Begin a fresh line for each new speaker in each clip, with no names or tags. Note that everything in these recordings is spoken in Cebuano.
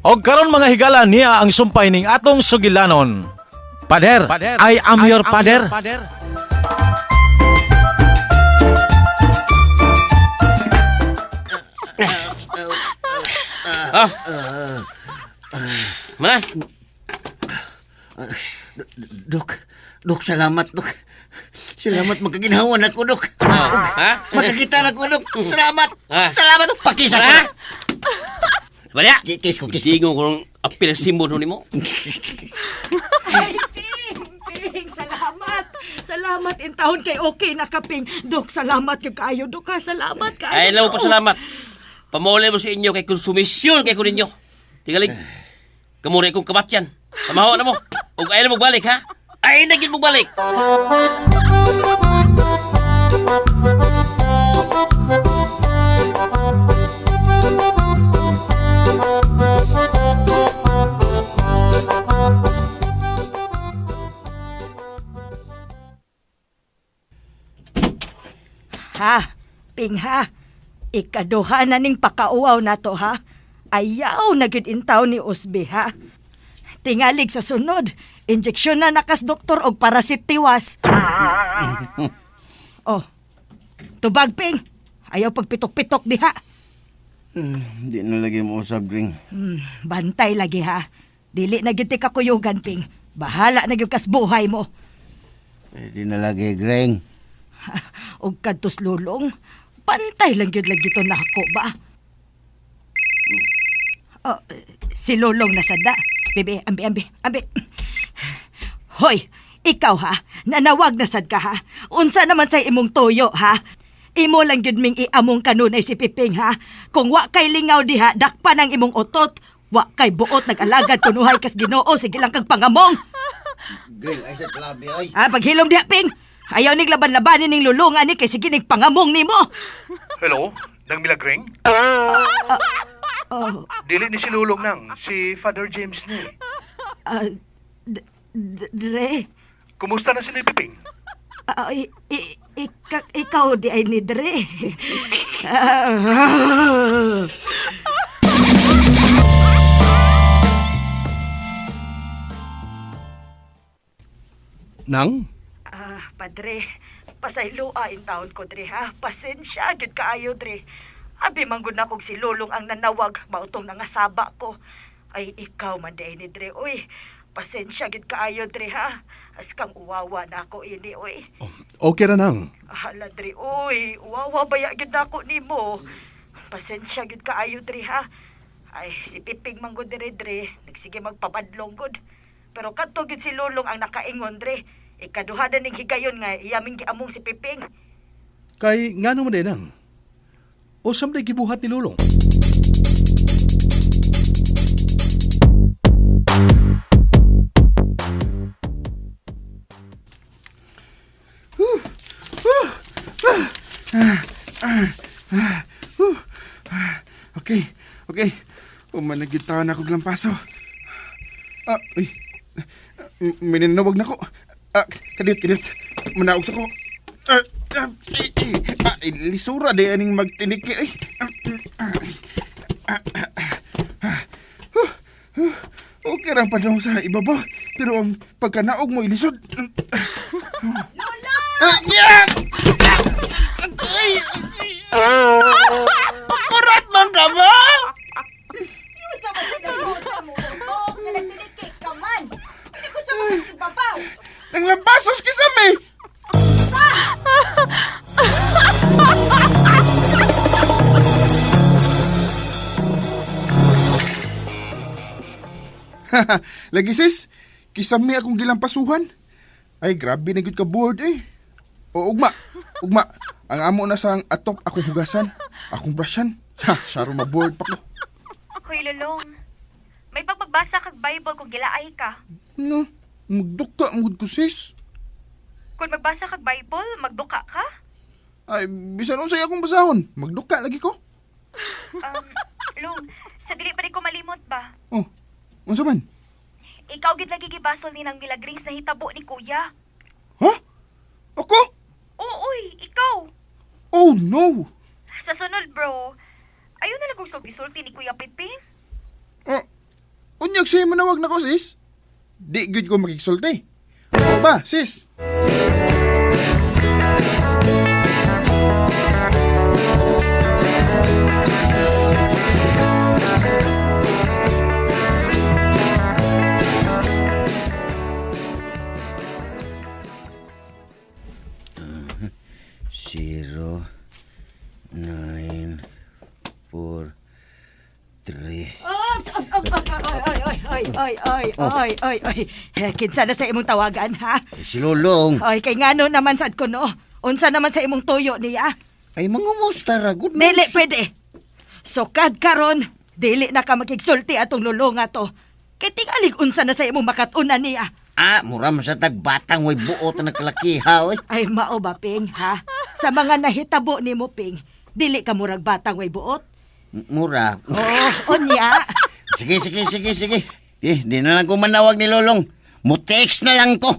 Og karon, mga higala, niya ang sumpay ning atong sugilanon. Pader, I am your pader.
Ah. Mana?
Dok, Dok, salamat, Dok. Salamat, magkaginhawa na ko, Dok.
Ah, ha?
Makakita na ko, Dok. Salamat.
Ah.
Salamat, Dok. Pakisa ko.
Ha? Wala.
Kiss ko, kiss ko.
Dingo ko ng apil ang simbol nimo.
Ay, Ping! Ping, salamat! Salamat in taon kay okay na ka, Ping. Dok, salamat kay kaayo, Dok, ha? Salamat kaayo.
Ay, alam mo pa salamat. Pamaulay mo sa inyo kay konsumisyon kay ko ninyo. Tingalig. Kamura kong kabatyan. Pamahaw na mo. Ug ay na mo balik ha. Ay na gyud mo balik.
Ha, Ping, ha? Ikaduha na ning pakauaw na to, ha? Ayaw na gyud in taon ni Usbi, ha? Tingalig sa sunod, injeksyon na nakas doktor og parasit tiwas. Oh, tubag, Ping. Ayaw pagpitok-pitok diha.
Hindi na lagi mo usab, Gring.
Bantay lagi ha. Dili na gyud ti kakuyugan, Ping. Bahala na gyud kas buhay mo.
Hindi na lagi, Gring.
Og kadtos lulong, bantay lang gyud lagi to nako ba. Oh, si Lulong na sada. Bebe, ambi, ambi, ambi. Hoy, ikaw ha, nanawag na sad ka ha. Unsa naman sa imong tuyo ha? Imo lang gyud ming iamong kanunay si Piping ha. Kung wa kay lingaw diha, dakpan ang imong utot. Wa kay buot nag-alagad kunuhay kas Ginoo, sige lang kag pangamong.
Gring, ay sa plabi, ay.
Ah, paghilom diha, Ping. Ayaw nig laban-labanin ning lulong ani kay sige nig pangamong nimo.
Hello? Nang Milagring?
Oh,
Dili ni si Lulong nang, si Father James ni.
ah, Dre.
Kumusta na si ni Piping?
Ah, ikaw di ay ni Dre. Ah.
Nang?
Ah, padre, pasayloa in taon ko, Dre, ha? Pasensya, gyud kaayo, Dre. Abi man gud na kog si Lulong ang nanawag, mautong nangasaba ko. Ay, ikaw man di ay ni Dre, uy. Pasensya gyud kaayo, Dre, ha? As kang uwawa na ako ini, uy.
Okay ra nang.
Hala, Dre, uy. Uwawa baya gyud na ako nimo. Pasensya gyud kaayo, Dre, ha? Ay, si Piping man gud dire, Dre. Nagsige magpabadlong gud. Pero kadto gyud si Lulong ang nakaingon, Dre. Ikaduha na ning higayon nga iyaming giamong si Piping.
Kay ngano man din nang? Usam day gibuhat ni Lulong?
Okay, okay. Umanagid taon ako lampaso. Ah, uy. Mininawag na ko. Ah, kadiyot, kadiyot. Manaog sa ko. Ah, ah, eh, eh. Ah, lisura di aning magtiniki. Ay. Ah, ah, ah, ah, ah. Huh, huh. Okay ra pa daw sa ibaba. Pero ang pagkanaog mo ilisod. Lola! Ah, yeah! Ay, ay, Kurat man ka ba?
Sa masinasod sa mo, nga nagtiniki ka man. Hindi ko sa mga sibabaw.
Nang lampasos kisame! Lagi sis, kisame akong gilampasuhan. Ay, grabe na gyud ka bored eh. O ugma, ugma. Ang amo na sang atop akong hugasan, akong brushan. Ha, syaro ma-bored pa ko.
Hoy, Lulong. May pagpagbasa kag Bible kung gilaay ka.
No, magduka mugud ko sis.
Kung magbasa kag Bible, magduka ka.
Ay, bisan unsay akong basahon, magduka lagi ko.
Long, sa dili pa rin ko malimot ba?
Oh, unsa man?
Ikaw gid lagi gibasol ni nang milagrings na hitabo ni Kuya.
Ha? Ako?
Oo, uy, ikaw.
Oh no!
Sa sunod, bro. Ayaw na lang kong sulti-sulti ni Kuya Piping.
Ah, Unyag siya manawag nako, sis. Di gyud ko makigsulti. O ba, sis?
Zero, nine, four, three.
Oy, oy, oy, oy, oy, oy, oy, oy. Eh, kinsa na sa imong tawagan, ha?
Eh, si Lulong.
Oy, kay ngano naman sad ko, no? Unsa naman sa imong tuyo niya?
Ay, mangumusta ra, good
Dili pwede. Sukad karon, dili na ka makigsulti atong lulong ato. Kay tingalig unsa na sa imong makat-unan niya.
Ah, mura man sa tagbatang way buot na nagkalakiha, oy.
Ay mao ba, Ping, ha? Sa mga nahitabo nimo, Ping, dili ka murag batang way buot.
Mura.
Oh, unya.
Sige, sige, sige, sige. Eh, di na lang ko manawag ni Lolong. Mutext na lang ko.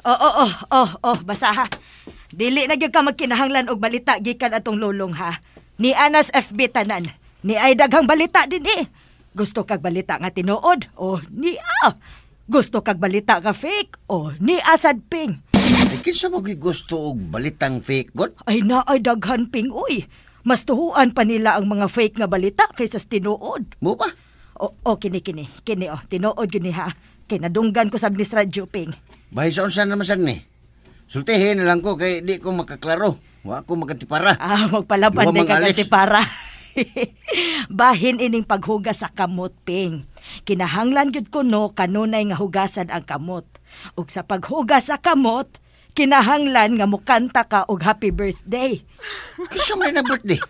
Oh, oh, oh, oh, oh, basa ha. Dili na gyud ka magkinahanglan og balita gikan atong lulong ha. Ni Anas FB tanan. Ni ay daghang balita din eh. Gusto kag balita nga tinuod o ni a. Gusto kag balita nga fake o ni asad ping.
Ay, kinsa mo gusto og balitang fake god?
Ay na ay daghan ping uy. Mas tuhuan pa nila ang mga fake nga balita kaysa sa tinuod.
Mo ba?
O, o kini kini kini oh tinuod gyud ni ha. Kinadunggan ko sa ni radyo ping.
Bahay sa unsa naman sad ni? Sultihin na lang ko kay di ko makaklaro. Wa ko makatipara.
Ah, magpalaban
Duwa
din
mang
ka
Alex.
para. Bahin ining paghugas sa kamot, Ping. Kinahanglan gyud kuno kanunay nga hugasan ang kamot. Ug sa paghugas sa kamot, kinahanglan nga mukanta ka og happy birthday.
Kinsa man na birthday?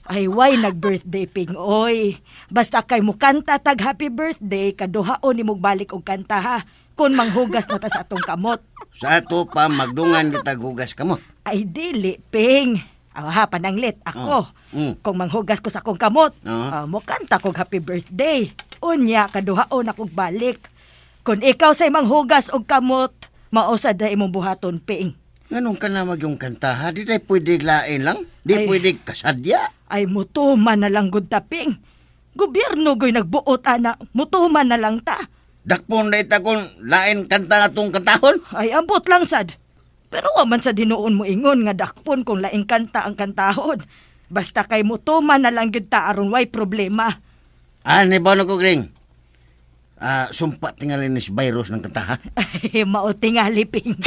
Ay, why nag-birthday, Ping? Oy, basta kay mukanta tag happy birthday, kaduhaon ni balik og kanta ha. Kung manghugas na ta sa atong kamot.
Sa ato pa magdungan kitag hugas kamot.
Ay, dili, Ping. Ah, ha, pananglit. Ako.
Oh, mm.
Kung manghugas ko sa akong kamot,
Oo.
mukanta kog happy birthday. Unya, kaduhaon akong balik. Kung ikaw say manghugas og kamot, mausad na imong buhaton, Ping.
Nganong ka na magyong kanta ha? Di day pwede lain lang? Di
Ay.
pwede kasadya?
Ay, mutuman na lang gud ta, Ping. Gobyerno go'y nagbuot, ana. Mutuman na lang ta.
Dakpon na ita kung lain kanta atong kantahon?
Ay, ambot lang sad. Pero wa man sa dinuon mo ingon nga dakpon kung laing kanta ang kantahon. Basta kay mutuman na lang gyud ta aron way problema.
Ah, ni ba ko gring? Ah, sumpa tingali ni si virus ng kanta ha?
Ay, mao tingali, Ping.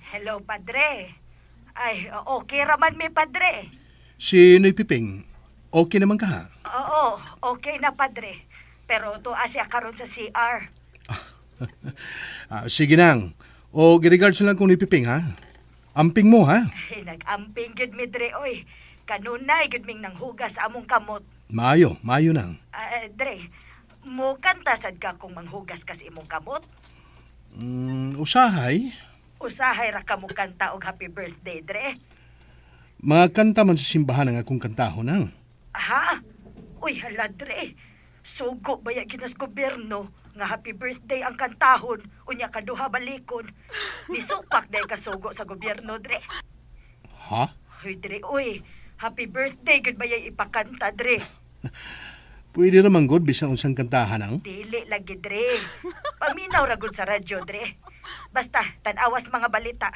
Hello, padre. Ay, okay raman mi, padre.
Si Noy Piping, okay naman ka ha?
Oo, okay na, padre. Pero tuwa siya karon sa CR.
Ah, sige nang. O giregards na lang kung Noy Piping ha? Amping mo ha?
Ay, nag-amping gyud mi dre oy. Kanunay gyud ming nanghugas sa among kamot.
Maayo, maayo nang.
Ah, dre, mo kanta sad ka kung manghugas ka sa imong kamot?
Usahay,
Usahay ra ka mo kanta og happy birthday, dre.
mga kanta man sa simbahan ang akong kantahon nang.
Ha? Uy, hala, dre. Sugo ba ya ginas gobyerno nga happy birthday ang kantahon unya kaduha balikon. Nisupak day kasugo sa gobyerno, dre.
Ha?
Uy, dre, uy. Happy birthday gud ba yay ipakanta, dre?
Pwede naman god bisan unsang kantahan ang.
Dili lagi, dre. Paminaw ra gud sa radyo, dre. Basta, tan-awas mga balita.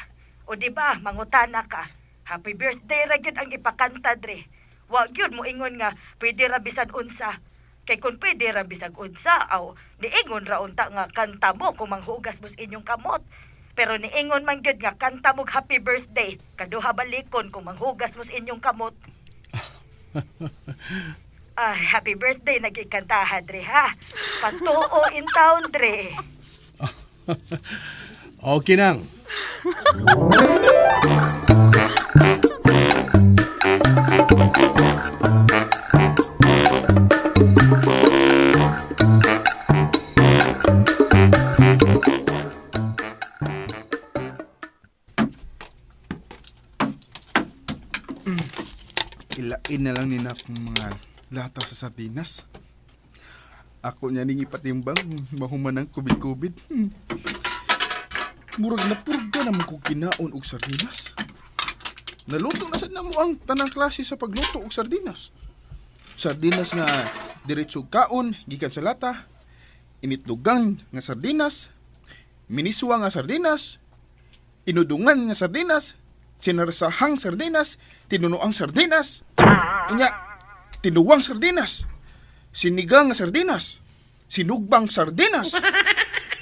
O di ba, mangutana ka. Happy birthday ra gyud ang ipakanta, dre. Wa gyud mo ingon nga pwede ra bisan unsa. Kay kung pwede ra bisag unsa, aw niingon ra unta nga kanta mo kung manghugas mo sa inyong kamot. Pero niingon man gyud nga kanta mo happy birthday, kaduha balikon kung manghugas mo sa inyong kamot. Ah, happy birthday nagikantaha dre ha. Patuo in town dre.
Okay nang.
Ilain na lang ni na akong mga lata sa sardinas. Ako niya ning ipatimbang, mahuman ang kubid-kubid. Murag na purga naman ko kinaon og sardinas. Naluto na sad namo ang tanang klase sa pagluto og sardinas. Sardinas nga diretso kaon gikan sa lata, initlogan nga sardinas, miniswa nga sardinas, inudungan nga sardinas, sinarsahang sardinas, tinunoang sardinas, unya tinuwang sardinas, sinigang nga sardinas, sinugbang sardinas,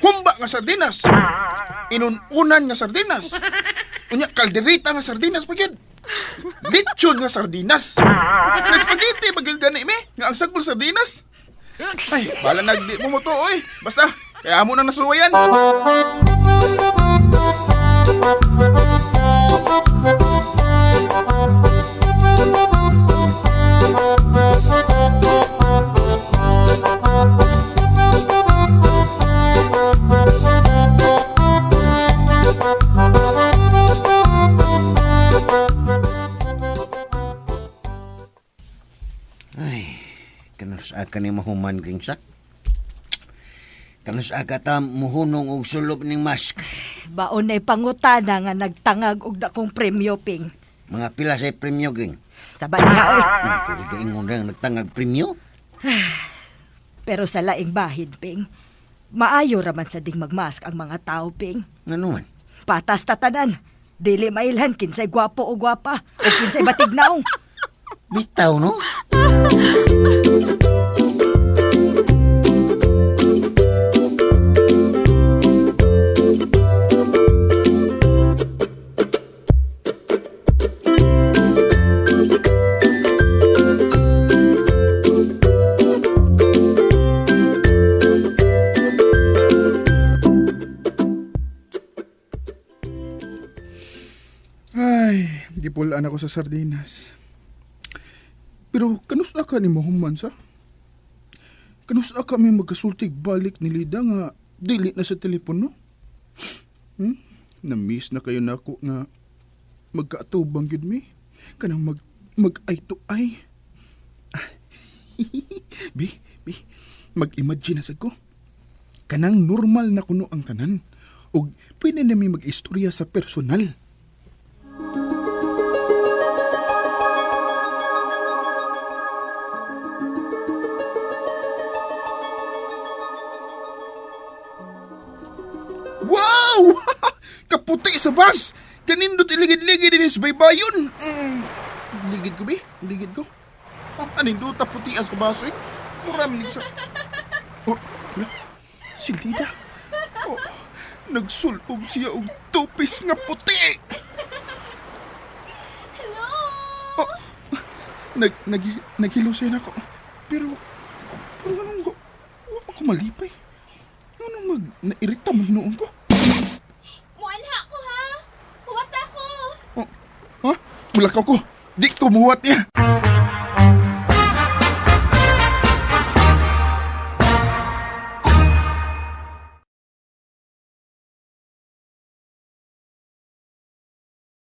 humba nga sardinas, inununan nga sardinas, unya kalderita nga sardinas pa gyud. Lechon nga sardinas. Nag-spaghetti pa gyud gani me, nga ang sagbol sardinas. Ay, bala nagdi mo mo to, oy. Basta, kaya amo nang nasuwayan.
Ay, kanus aka ni mahuman gring sa. Kanus aka ta muhunong og sulop ning mask.
Baon na'y pangutana nga nagtangag og dakong premyo, Ping.
Mga pila sa premyo gring.
Saba niya, oy.
Ay, kung gaingon rin nagtangag premyo.
Pero sa laing bahin, Ping, maayo raman sa ding magmask ang mga tao, Ping.
Ngano man?
Patas tatanan. Dili mailhan kinsay gwapo o gwapa o kinsay batignaong.
Bitaw no?
Ay, gipulaan ako sa sardinas. Pero kanus na ka ni mahuman sa? Kanus na kami magkasultig balik ni Lida nga dili na sa telepono? Na-miss na kayo nako nga magkaatubang gyud mi. Kanang mag mag eye to eye. Bi, bi, mag-imagine na sad ko. Kanang normal na kuno ang tanan. Ug pwede na mi mag-istorya sa personal. Wow! Kaputi sa bus! Kanindot iligid-ligid din sa baybayon. Ligid ko, bi? Ligid ko. Anindot puti sa bus, eh. Mura sa... Oh, wala. Si Lida. Oh, nagsulob siya og tupis nga puti.
Hello!
Oh, naghilo siya nako. Pero anong ko? Wa ko malipay. Anong mag nairita man hinuon ko?
Muanha ko ha! Huwat ako!
Oh, ha? Mulakaw ko. Di ko muwat niya.